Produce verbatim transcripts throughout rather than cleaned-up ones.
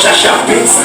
Chacha Beats.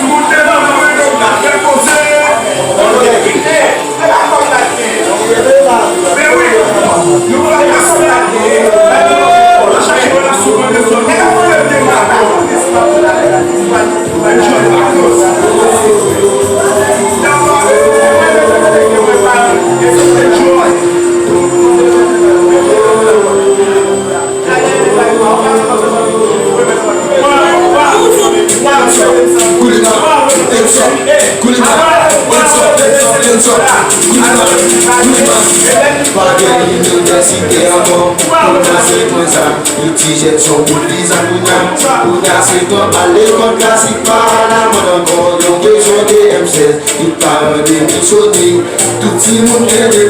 Pa gen inivèsite ankò, kounya se pwen sa. Yon ti jèt son bout viza kounya. Kounya se tan al lekòl klasik pa alamòd ankò. Yo bezwen de M sèz, tout paran demisyone. Tout timoun gen de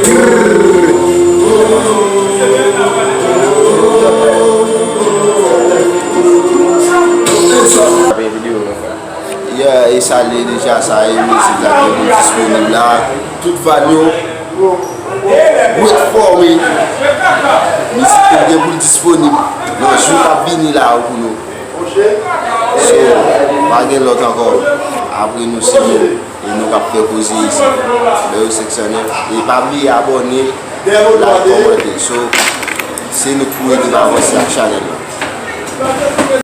Yeah, e salye deja sa, e mizik la gen pou l disponib la. Tout van yo ret fòme. Mizik yo gen pou l disponib nan jou k ap vini la yo pou nou. So, pa gen lòt ankò. Apre nou, se nou. E nou k ap fè koze isit. Bèyo senk san nèf. E pa bliye abòne, like, kòmante. So, se nou k pou ede n avanse ak chanèl la.